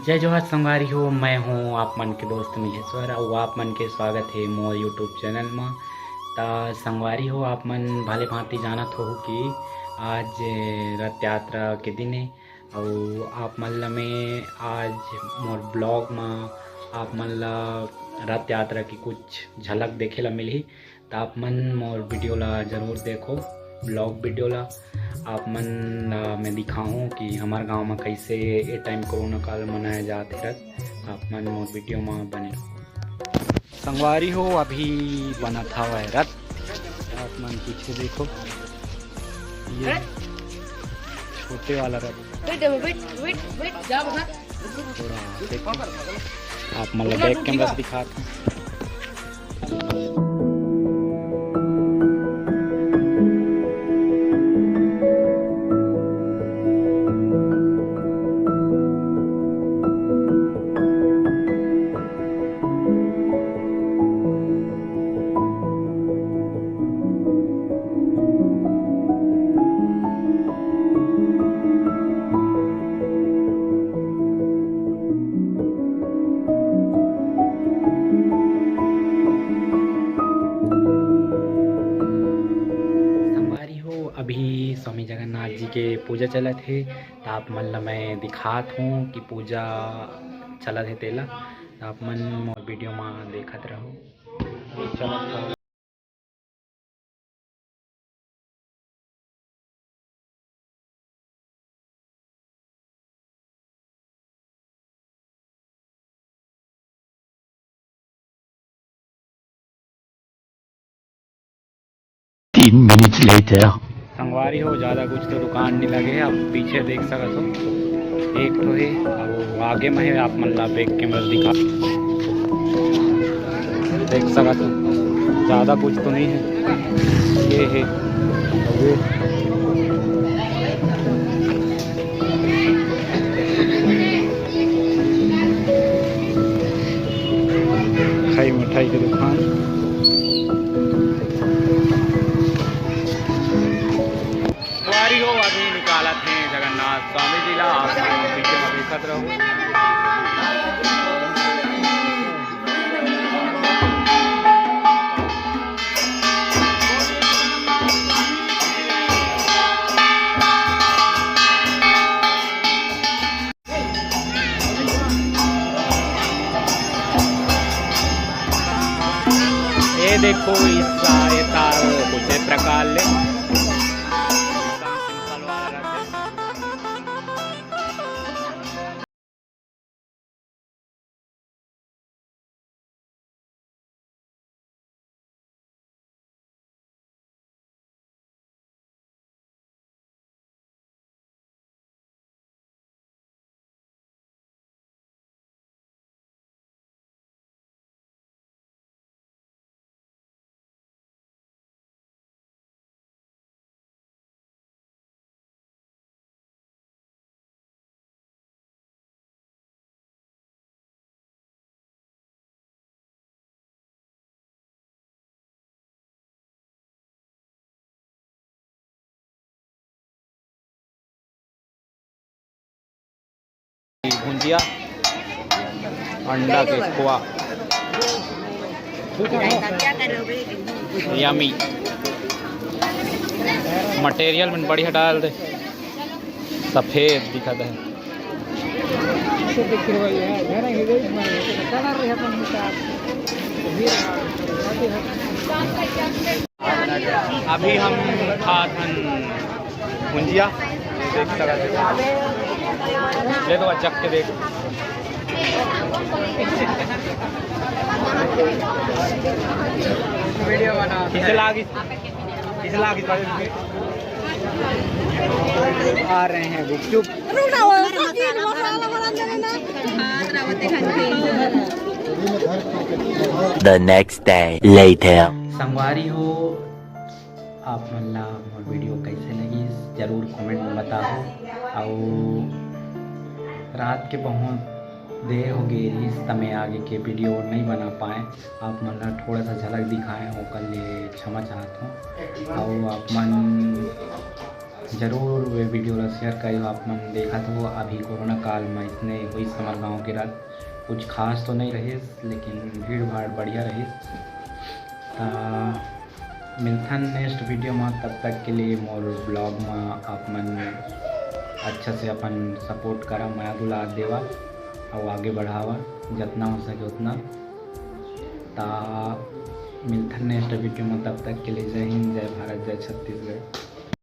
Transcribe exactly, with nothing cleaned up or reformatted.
जय जोहार संगवारी हो, मैं हूँ आप मन के दोस्त मिहेश्वर, अउ आप मन के स्वागत हे मोर YouTube चैनल म। त संगवारी हो, आप मन भले भांति जानत होहू कि आज रथ यात्रा के दिन हे, अउ आप मन ल मैं आज मोर ब्लॉग म आप मन ल रथ यात्रा के कुछ झलक देखे ल मिलही। त आप मन मोर वीडियो ला जरूर देखो, ब्लॉग वीडियो ला। आप मन ला मैं दिखाहूँ कि हमर गांव में कैसे ये टाइम कोरोना काल मनाया जात हे रथ। आप मन मोर वीडियो में बने रहो। संगवारी हो, अभी बनत हवय रथ। आप मन पीछे देखो, ये छोटे वाला रथ। Wait, wait, wait, wait, जा बाहर। थोड़ा देखो, आप मन ला बैक कैमरा से दिखात हूँ। संगवारी हो, अभी स्वामी जगन्नाथ जी के पूजा चलत हे, त आप मन ल मैं दिखात हूँ कि पूजा चलत हे तेला। त आप मन मोर वीडियो म देखत रहो। चलत हवय। Ten minutes later. संगवारी हो, ज़्यादा कुछ तो दुकान नहीं लगे। आप पीछे देख सकत हो, एक ठो हे, अउ आगे में हे, आप मन ला बैक कैमरा दिखा, देख सकत हो, ज़्यादा कुछ तो नहीं है। ये है, ये खाई मिठाई की दुकान। संगवारी हो, अभी निकालत हे जगन्नाथ स्वामी जी ला, आप मन पीछे में देखत रहो। ये देखो, इसका ये तार कुछ प्रकार ले। भुंजिया, अंडा के खोआ, यमी। मटेरियल मन बढ़िया डाल दे, सफेद दिखत हे। अभी हम खात हन भुंजिया, देख सकत हे। ले तो चख के देख। वीडियो बना। खींच लागी, खींच लागी। आ रहे हैं गुपचुप। रुक ना, वो तो तीन मसाला वाला अंदर है ना। The next day later. संगवारी हो, आप मन ला मोर वीडियो कैसे लगिस, जरूर कमेंट में बताओ। अउ रात के बहुत देर हो गए रहिस, त मैं आगे के वीडियो नहीं बना पाए। आप मन ला थोड़ा सा झलक दिखाए, ओकर लिए क्षमा चाहत हूँ। अउ आप मन जरूर वे video ला share करियो। आप मन देखत हो, अभी कोरोना काल में इसने होइस हमर गांव के रात। कुछ खास तो नहीं रहिस, लेकिन भीड़ भाड़ बढ़िया रहिस। त मिलथन next video में, तब तक के लिए मोर vlog में आप मन अच्छा से अपन support करा, मया दुलार देवा, अउ आगे बढ़ावा जतना हो सके उतना। त मिलथन next video में, तब तक के लिए जय हिंद, जय भारत, जय छत्तीसगढ़।